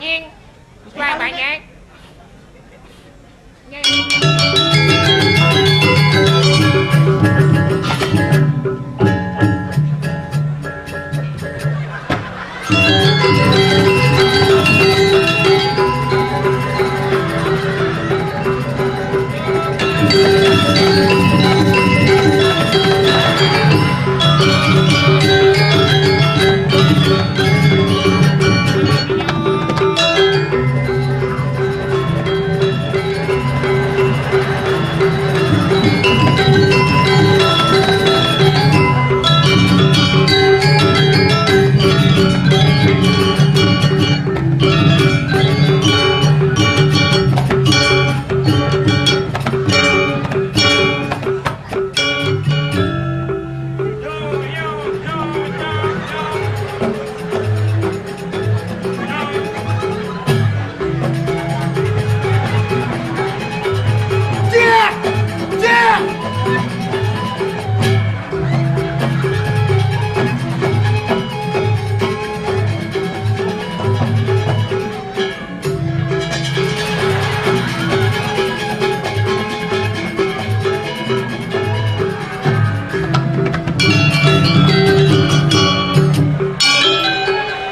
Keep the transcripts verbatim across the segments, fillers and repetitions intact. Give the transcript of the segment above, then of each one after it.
Ing. Suai banyak.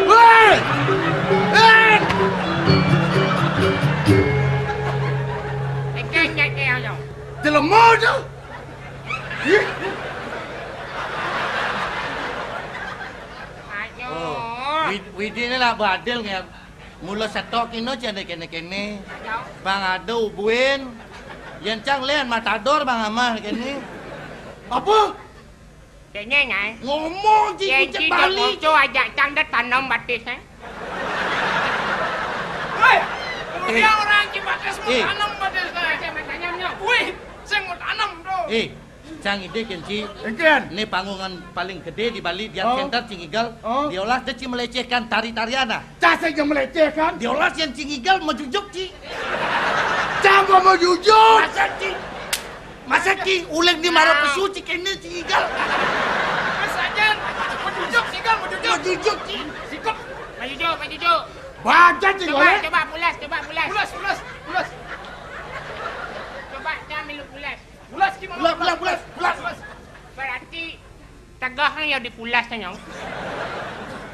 Woi! Eh! Tekan nyak dia tu. Jelema tu. Ih. Ayo. Oh, Wid-, Widi ni lah beradil ngan mula setok kino cak ada kene-kene. Ayo. Bang ada ubuin. Yan cang len matador bang amah kene. Apa? Kene ngai. Ngomong ji. Yan kucing ji balik. Dek moco ajak cang dah tanam batis, eh. Hei, eh, dia orang ji batis mau eh. Tanam batis, eh. Macam-macamnya. Wih, sing mau tanam tu. Eh, cang ide ken ci. Engken. Ni panggungan paling gede di Bali, dia oh. Center Cingigal. Oh. Diolah dia ci melecehkan tari-tarian ah. Cah saja melecehkan. Diolah yang Cingigal mejujuk ci. Cang mau mejujuk. Masa ci? Masa ci uling di mara pesu ci kene Cingigal. Sajan. Mejujuk, Cingigal, mejujuk. Mejujuk ci. Sikap. Mejujuk, mejujuk. Baca ci. Coba, coba pulas, coba pulas. Pulas, pulas, pulas. Coba cang milu pulas. Pulas gimana? Pulas, pulas, pulas, pulas. Berarti tegah kan ya dipulas kan, nyong.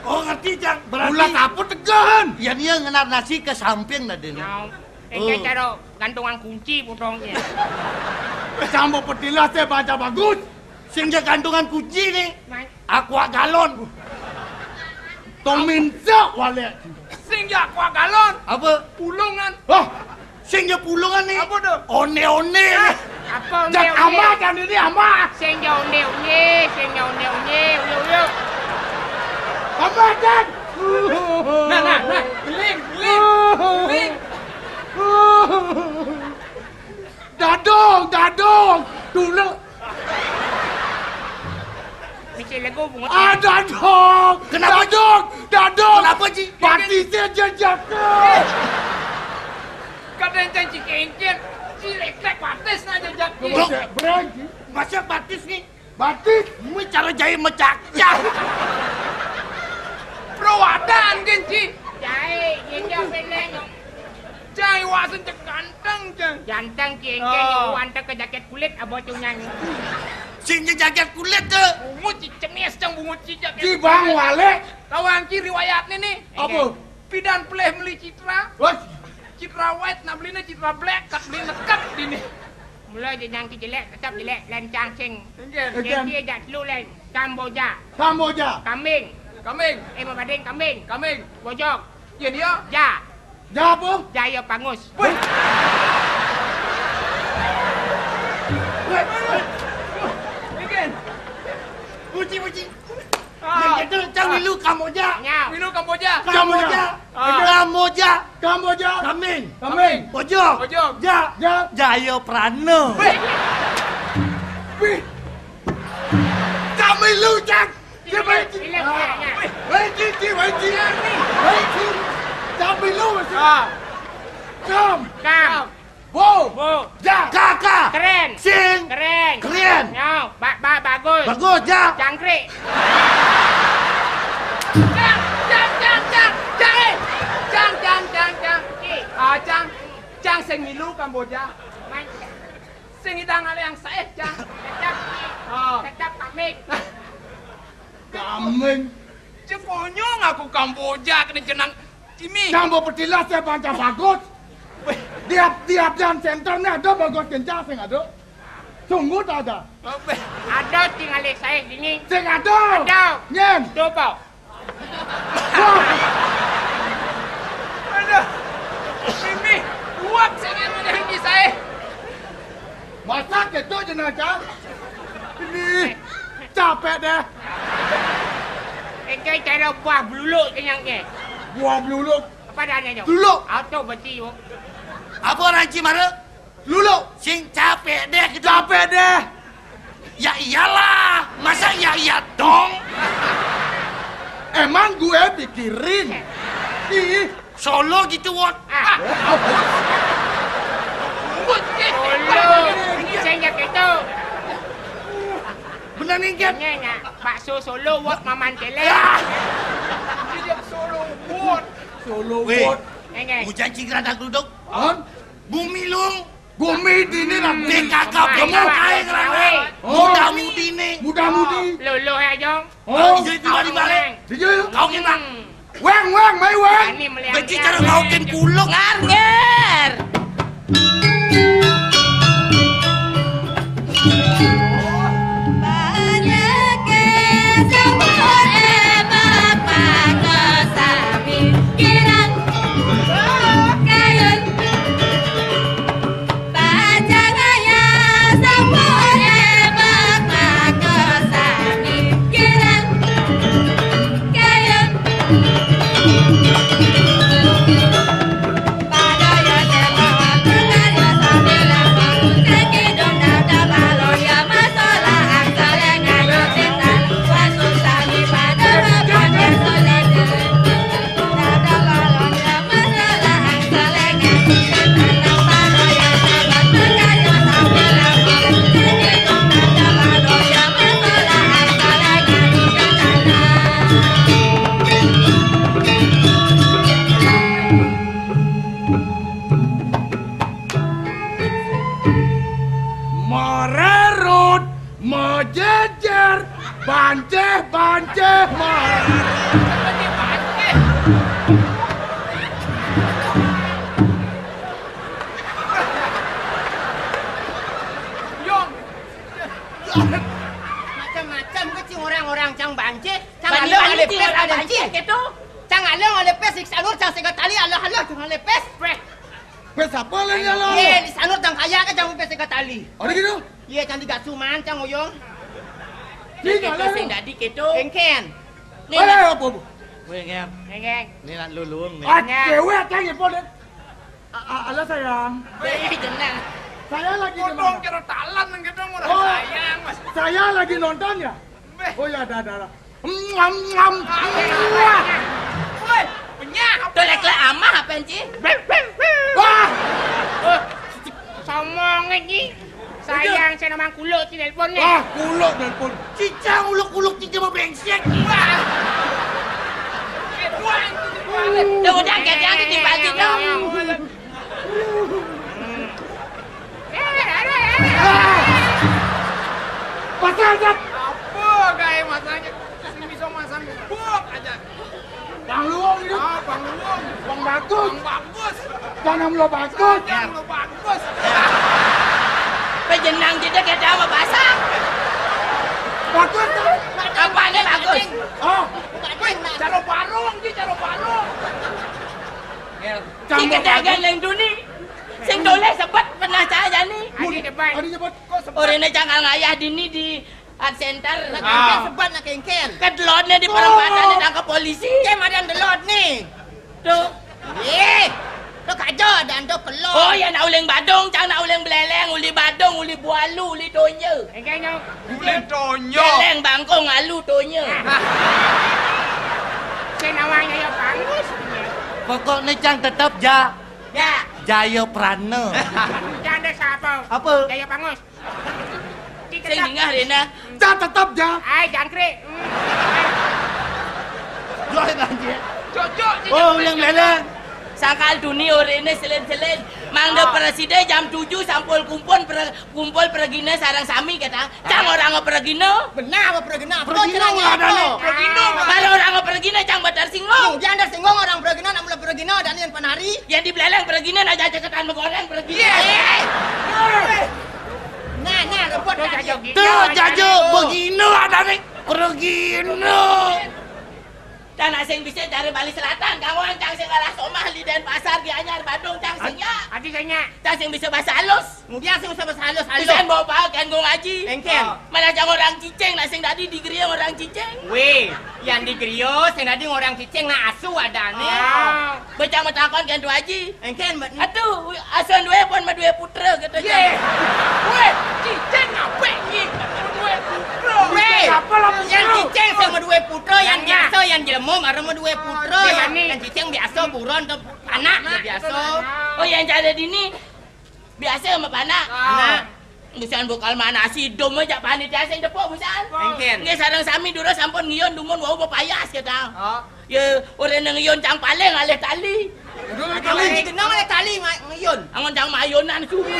Oh, ngerti, Cang. Berarti pulas apa tegahan? Ya, dia ngenar nasi ke samping tadi ni. Nyong. Ini oh. Cara gantungan kunci potongnya. Sambo petilah saya baca bagus. Sing dia gantungan kunci ni. Mai. Aqua galon. Tominsa wale. Sing dia aqua galon. Apa? Pulungan. Wah. Sing dia pulungan ni. Apa tu? One-one. Ah, apa one-one? Ama kan ini ama. Sing dia one-one, sing dia one-one, uyo uyo. Ama kan. Nah, nah, nah, beling, beling, beling. Dadong, dadong. Dulu. Mesti lagu bungut. Ah, dadong. Kenapa? Dadong, dadong. Kenapa, Ji? Batisnya jejak. Kadang janji kencing. Ci leklek batis na jejak. Dok. Berang, Ji. Masa batis ni? Batis. Ini cara jahit mecacah. Perawatan kan, Ci? Jahit, jejak benar. Cang, iwak sen cek ganteng, Cang. Ganteng, Cing, Cing, oh. Iwak antar ke jaket kulit, abah tu nyanyi. Sing je jaket kulit tu. Bungut ci cemis, Cang, bungut ci jaket. Ci bang wale. Tahu angki riwayat ni ni. Apa? Pidan pelih beli Citra. Wah. Citra white, nak beli ni Citra black, tak beli nekap di ni. Mula je nangki jelek, tetap jelek, lancang sing. Enggak. Sing dia jak telu lain. Kamboja. Kamboja. Kambing. Kambing. Eh, mabading kambing. Kambing. Bojok. Ya, dia. Ja. Ja apa? Ja, ya, pangus. Weh. Weh, weh. Bikin. Puji, puji. Ah. Yang itu, cang milu Kamboja. Nyau. Milu Kamboja. Kamboja. Ah. Kamboja. Kamboja. Kaming. Kaming. Bojok. Bojok. Ja. Ja. Jayaprana. Weh. Weh. Cang milu, cang. Dia main ci-, ah. Main ci-, ci-, main ci-, main ci-. Tapi lu masih. Ah. Kam. Kam. Bo. Bo. Ja. Ka, ka. Keren. Sing. Keren. Keren. Nyau. Ba-, ba-, bagus. Bagus, ja. Jangkrik. Jang, jang, jang, jang. Jang, eh. Jang, jang, Sing milu Kamboja. Sing idang alé yang saé, Cang. Tetep, ah, tetep pamit. Kameng. Cé konyong aku Kamboja kena jenang Jimmy. Cang bau petilas ya panca bagus. Wéh. Tiap-tiap dan center nih ada bagus kencang sing ada. Sungguh tak ada. Wéh. Ada sing alé saé dini. Sing ada. Ada. Nyen. Coba. Wah. Aduh. Mimi, uap sing yang bisa, eh. Masak itu jenang, Cang. Ini capek deh. Itu cara buah beluluk kenyangnya. Buah beluluk. Apa adanya, Cang? Beluluk. Auto beti, Bu. Apa orang Cimara? Lulu, sing capek deh gitu. Capek deh. Ya iyalah, masa iya iya dong? Emang gue pikirin. Ih, solo gitu, Wot. Ah. Solo. Ini saya nggak gitu. Bener nih, Gat. Ini ya, bakso Solo, Wot, Maman Cele. Ah. Ini dia Solo, Wot. Solo, Wot. Wéh, hujan cingkrang dan gluduk. Hah? Bumi lung. Bumi dini lah. P K K, P K K yang rame. Oh. Muda mudi nih. Muda mudi. Luluh ya, Jong. Oh. Jadi tiba di mana? Jadi. Kau kena. Weng, weng, mai weng. Beci cara ngaukin kuluk. Ngar, ngar. Mererut, mejejer, banceh, banceh, mererut. Yong. Macam-macam ke cing orang-orang cang banceh, cang alung alé pés ada cing. Cang alung alé pés, ik sanur cang séga tali, alah, alah, cang alé pés. Pés apa lah ini, alah? Yé, di sanur cang kaya ke cang pés séga tali. Ada gitu? Yé, cang digasuman, cang oyong. Sing dadi kéto. Kéngkén. Nih, alah, apa, apa? Wéh, ngér. Kéngkén. Ini nak lulung nih. Ah, cewek cang ipo deh. A-, a-, halo, sayang. Wéh, jenang. Saya lagi di mana? Potong kira talan nang gedong orang sayang, Mas. Saya lagi nonton ya? Béh. Oh ya, dah, dah, dah. Ngam, ngam. Wah. Woi, penyah. Tuh, lek-lek amah apa, Ci? Wah. Wah, somong, Ci. Sayang, saya namang kuluk, Ci, nelpon, nih. Wah, kuluk nelpon. Cicang uluk-uluk, Ci, mau brengsek. Wah. Tuh, udah, ganti, ganti, dibagi dong. Pasang, Jat. Apa gaya masangnya? Sing bisa masang buk aja. Bang Luung itu. Ah, Bang Luung. Bang Bagus. Bang Bagus. Jangan lo Bagus. Jangan lo Bagus. Pejenang kita, kita sama pasang. Bagus. Apanya Bagus? Oh. Wih, cara barung, Ci, cara barung. Ci, kedagang nang duni. Sing toleh sebet pernah cahaya nih. Adi debat. Adi debat. Kok sebet? Orangnya cangkal ngayah dini di Art Center. Lah, kéngkén sebet nak kéngkén. Kedelotnya di perempatan ditangkap polisi. Cé madan delot nih. Tuh. Ih, lo kajo dan tuh kelot. Oh ya, nak uling badung, cang nak uling beleleng, uli badung, uli bualu, uli tonye. Engké nyok. Uli tonye. Beleng bangkung alu tonye. Sing namanya ya Pangus. Pokoknya cang tetep ja. Ya. Jaya Prana. Janda siapa? Apa? Jaya Pangus. Sing dingah rena. Cang tetep ja. Ai jangkrik. Joy banjir. Cocok. Oh, yang beleleng. Sangkal tuni orene selen-selen. Mangda prasida jam tujuh sampun kumpul pre-, kumpul pragina sareng sami kata. Cang oranga pragina. Benar apa pragina? Apa pragina nggak ada nih. Pragina. Kalau oranga pragina cang batar singgung. Yang dia ada singgung orang pragina, nak mula pragina, ada nih yang penari. Yang di belakang pragina, nak jajaketan begoreng pragina. Iya. Nah, nah, rebut. Tuh, jajo. Tuh, jajo. Begina ada nih. Pragina. Cang nak sing bisa cari Bali Selatan, kawan, cang sing ngalah somah di Denpasar, Gianyar, Badung, cang sing ya. Ati sing ya. Cang sing bisa bahasa halus. Kemudian sing bisa bahasa halus, halus. Bisa bawa pakai ngong aji. Engken. Mana cang orang Ciceng, nak sing dadi degree orang Ciceng. Weh, yang degree sing dadi orang Ciceng, nak asu adane. Ah. Becang matakon kan tu aji. Engken, Mbak. Atuh, asan duwe pun ma duwe putra gitu. Ye. Weh, Ciceng apa ni? Duwe putra. Weh, apa lah putra? Yang Ciceng sama duwe putra, yang biasa, yang jelema, mara ma duwe putra. Yang Ciceng biasa buron tu anak dia biasa. Oh, yang cara dini biasa sama panak. Nah. Busan bukal mana si dom aja panitia sing tepuk busan. Engken. Nggih sareng sami dura sampun ngiyun dumun wau pepayas kita. Oh. Ya, ora nang ngiyun cang paling alih tali. Udah alih tali. Kenang alih tali ngiyun. Angon cang mayunan suwi.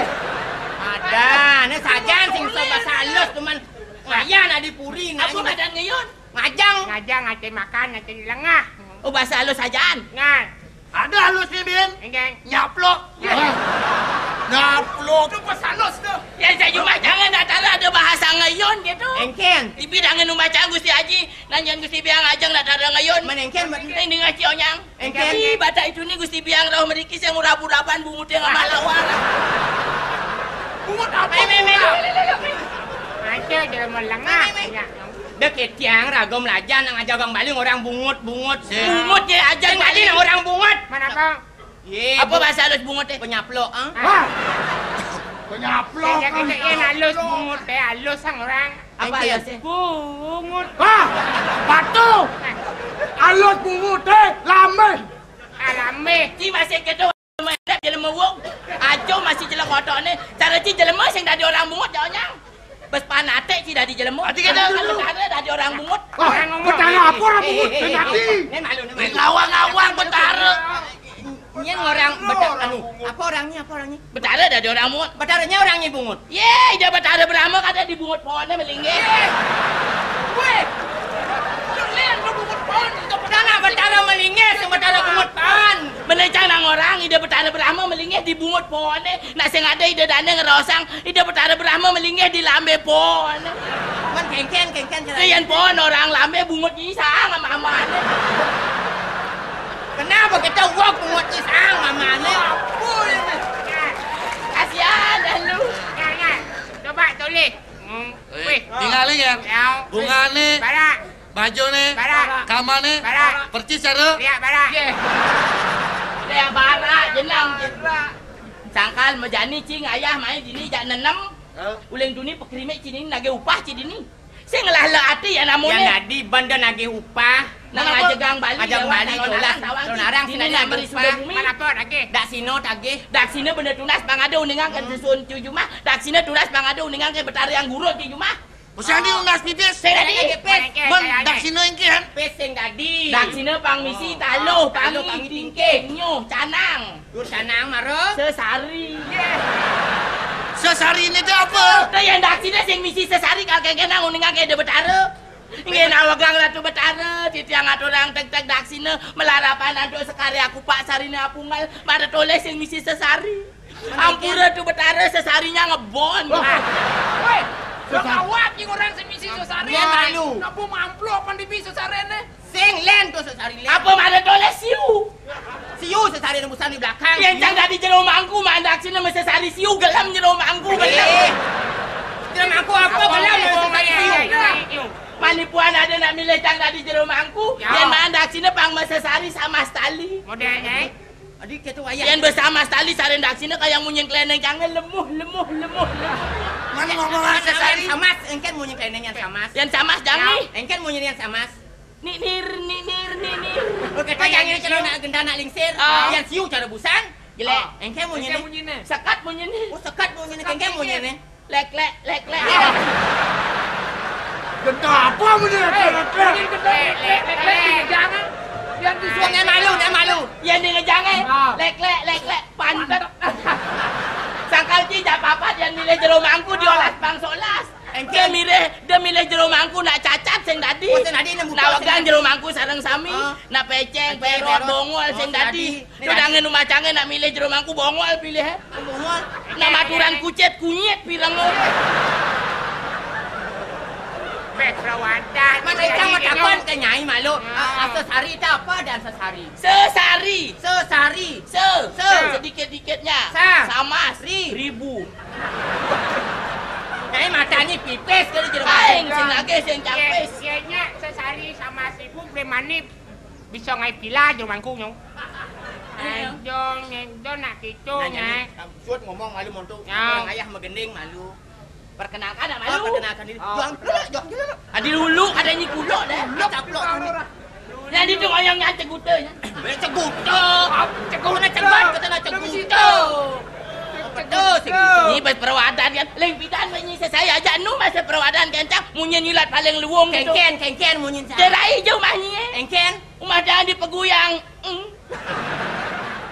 Ada, ne sajan sing sobat salus cuman ngayan adi puri. Apa ngadan ngiyun? Ngajang. Ngajang ate makan ate lengah. Oh, bahasa halus sajaan. Ngan. Ada halus nih, Bin. Engken. Nyaplok. Nyaplok. Itu pas halus tuh. Ya, saya cuma jangan datang ada bahasa ngeyun gitu. Engken. Di bidang rumah cang Gusti Haji, nanyan Gusti Biang ajang nak ada ngeyun. Men engken, men. Ini ngaci onyang. Engken. Ih, bata itu nih Gusti Biang roh meriki saya ngurabu-raban bungut yang sama lawan. Bungut apa? Aja dia melengah. Dek tiang raga melajar nang aja orang Bali orang bungut-bungut. Bungut ya aja Bali orang bungut. Mana apa? Ye, apa bahasa halus bungut teh? Penyaplok, ah. Wah. Penyaplok. Ya kita yang halus bungut teh halus sang orang. Apa halus teh? Bungut. Wah. Batu. Halus bungut teh lame. Lame. Ci masih gitu. Jelema wong. Aco masih jelek otone. Cara ci jelema sing dadi orang bungut ya onyang. Bes panate ci dadi jelema. Ati kata dulu. Betara dadi orang bungut. Wah, betara apa orang bungut? Nen malu, nen malu. Ngawang-ngawang betara. Nyen orang betara anu. Apa orangnya? Apa orangnya? Betara dadi orang bungut. Betaranya orangnya bungut. Ye, ida betara Brahma kata di bungut pohonnya melinggih. Weh. Betara melinggih, sing betara bungut pohon. Menecang nang orang, ida betara Brahma melinggih di bungut pohonnya. Nak sing ada ida dane ngerosang, ida betara Brahma melinggih di lambe pohon. Men kengken, kengken. Yen pohon orang lambe bungut nyisang sama amane. Kenapa kita wok bungut nyisang amane? Kasihan dah lu. Coba tulis. Hmm. Wih. Tinggalin ya. Bungane. Barak. Bajone. Barak. Kamane. Barak. Percis cara. Ya, barak. Ya, barak jenang. Sangkal mejani cing ayah main dini jak nenem. Uling duni pekrime cini nage upah ci dini. Sing lah le ati ya namune. Yang dadi benda nage upah. Nang ajegang Bali. Ajegang Bali, calon arang, calon arang dini nak meri sudah bumi. Mana apa tagih? Dak sino tagih. Dak sino benda tunas bang ada uningan ke susun cucu mah. Dak sino tunas bang ada uningan ke betara yang gurut cucu mah. Usah ni unas pipis. Saya tadi. Men dak sino engke kan? Pis sing dadi. Dak sino pang misi taluh, pang tingkih, nyuh, canang. Dur canang maro. Sesari. Sesari ini tu apa? Teh yang dak sino sing misi sesari kal kengken nang uningan ke de betara. Nggih nawegang Ratu Betara, titiang aturang tegteg daksina, melarapan antuk sekari aku Pak Sarine apunggal, mara toleh sing misi sesari. Ampura tu Betara sesarinya ngebon. Wah. Weh, udah kawat ki orang sing misi sesari. Iya, malu. Napa mamplok pan dibi sesarene? Sing len tu sesari len. Apa mara toleh siu? Siu sesari nembusan di belakang. Yang cang dadi jero mangku, mandak sini mesti sari siu gelem jero mangku, gelem. Eh. Jero mangku apa gelem sesari siu? Manipuan ada nak milih cang dadi jero mangku, yang mandak sini pang mesti sari sama sekali. Modelnya, eh? Adi ketu wayah. Yang bersama sekali sari dak sini kayak munyi keleneng jangan lemuh, lemuh, lemuh, lemuh. Mana ngomong sesari? Yang samas, engken munyi keleneng yang samas. Yang samas jangan. Engken munyi yang samas. Ni nir, ni nir, ni nir. Oke, kayak yang ini kalau nak gendang nak lingsir, yang siu cara busan. Jelek. Engke munyine. Sekat munyine. Oh, sekat munyine, engke munyine. Lek, lek, lek, lek. Gendang apa munyine? Lek, lek, lek, lek, lek, jangan. Yan disuruh nak malu, nak malu. Yan di ngejang, eh. Ah. Lek, lek, lek, lek. Pantet. Sangkal ci jak papat yan milih jero mangku diolas bang solas. Engke. Dia milih, dia milih jero mangku nak cacat sing dadi. Oh, sing dadi, nak buka, nak wegang sing dadi. Jero mangku sareng sami, ah, nak peceng, peceng, perot, perot, bongol, oh, sing dadi. Sing dadi. Nih, dah ngen umah cange nak milih jero mangku bongol pilih, eh. Bongol. Nak maturan kucit, kunyit pireng, oh. Pet rawadan. Mana cang mau takon ke nyai malu. Ah. Ah, sesari itu apa dan sesari? Sesari. Sesari. Se. Se. Sedikit-dikitnya. Sa. Samas. Ri. Ribu. Nyai matanya pipis kali jero mangku. Aing sing lagi sing capis. Ye, ye, nya sesari sama seribu beli mani bisa ngai pila jero mangku nyo. Iya. Enjong, enjong nak gitu, nah, nyai. Suat ngomong malu montok. Ya. Orang ayah megending malu. Perkenalkan nak malu. Ah, perkenalkan diri. Oh. Jong, lu, jong, jong, jong. Adi dulu ada nyi kulo deh. Lu caplok. Jadi tuh oyong nyate gute ya. Eh, ceguto. Ceguto. Kena ceguto, kena ceguto. Betul, sing gitu. Ini pas perawadan kan. Leng pidan menyi saya aja nu masa perawadan kencang munyi nyilat paling luwung gitu. Kengken, kengken munyi sa. Derai jauh mah nyi. Kengken. Umah jangan dipeguyang. Hmm.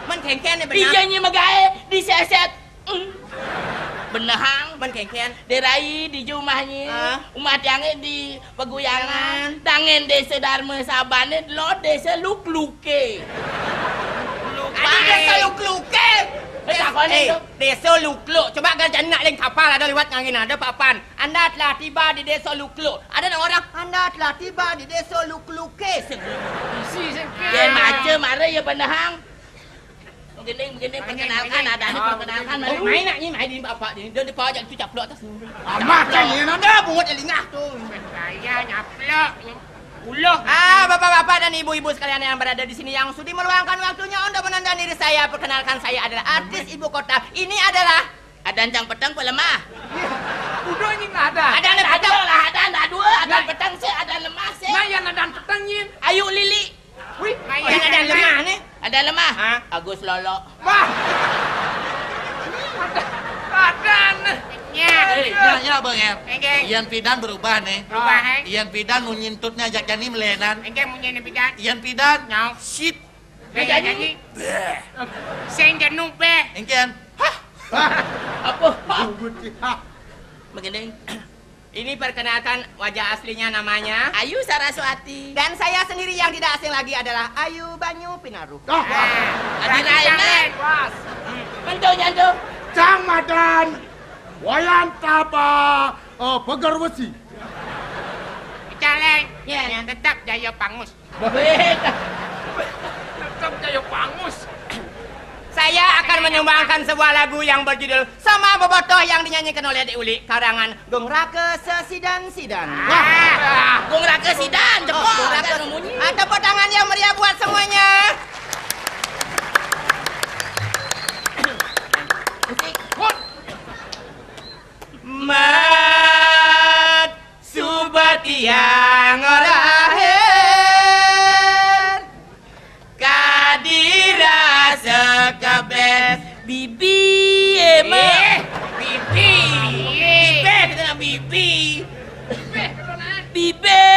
Man kengken ni benar. Iya nyi megae diseset. Hmm. Benehang. Man kengken. Derai di jumah nyi. Ah. Umah tiange di Peguyangan, jangan. Dangen desa Dharma Sabane, lo desa Lukluke. Adi desa Lukluke. Eh, takon eh, itu. Desa Lukluk. Coba kalau jani nak leng kapal ada lewat ngangin ada papan. Anda telah tiba di desa Lukluk. Ada nak orang, anda telah tiba di desa Lukluke. Isi sih. Ya macam ada ya benehang. Begini, begini, perkenalkan, ada ni, perkenalkan, malu. Main nak ni, main ni, bapak ni. Dia, dia bawa jalan tu caplok atas ni. Amat kan ni, nanda bungut telinga tu. Saya nyaplok, uluh. Ah, bapak-bapak dan ibu-ibu sekalian yang berada di sini yang sudi meluangkan waktunya untuk menonton diri saya, perkenalkan, saya adalah artis ibu kota. Ini adalah Adan cang peteng pe lemah. Udah ini nggak ada. Adan peteng lah, adan ada dua, adan peteng se, adan lemah se. Nah, yang adan peteng nyin. Ayu Lili. Wih, yang ada lemah ni. Ada lemah? Hah? Agus Lolo. Wah. Ada, ada ni. Ya. Eh, ya, ya, Bang, ya. Engke. Ian Pidan berubah ni. Berubah, eh? Ian Pidan munyi entutnya ajak jani melenan. Engke munyi ni Pidan. Ian Pidan. Nyau. Shit. Beh, jadi. Beh. Sing jenuh, beh. Engke, Ian. Hah? Apa? Hah? Begini. Ini perkenalkan wajah aslinya namanya Ayu Saraswati. Dan saya sendiri yang tidak asing lagi adalah Ayu Banyu Pinaruh. Ah, Adi Raina. Pas. Mentu nyantu. Cang Madan. Wayan Tapa, eh, Peger Wesi. Caleng. Ya. Tetap Jaya Pangus. Baik. Tetap Jaya Pangus. Saya akan menyumbangkan sebuah lagu yang berjudul Sama Bobotoh yang dinyanyikan oleh Dek Uli, karangan Gung Raka Sesidan-sidan. Wah. Gung Raka Sidan, jebol. Gung Raka. Ah, tepuk tangan yang meriah buat semuanya. Musik. Mat Suba tiang orahen, kadi rasa kabeh bibi, eh, Mak. Eh, bibi. Bibi, kita nak bibi. Bibi.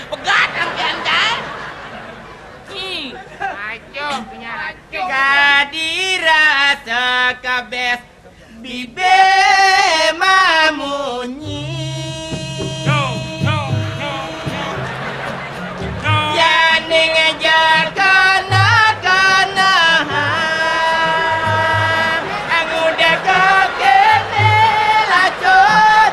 Pegat angke-angke. Hmm. Ayo, punya ayo. Kadi rasa kabeh Bibe mamunyi. No, no, no, no, no. Yaning jakana-kana. Anguda ka kene laco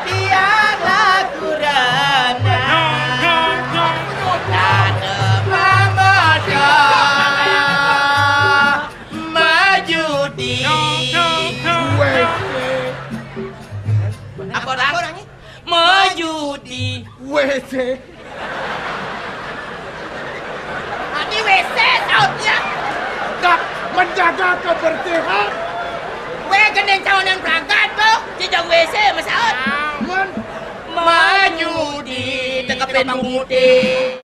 diang lakurana. No, no, no, no. Tane pamada. Maju di. No, no, no, no. Apa orang? Apa orang ni? Maju di. W C. Tadi W C sautnya. Dah menjaga kebersihan. Weh, gending cawanan perangkat tu. Jejak W C masaut. Men. Maju di. Tekepin pemutih.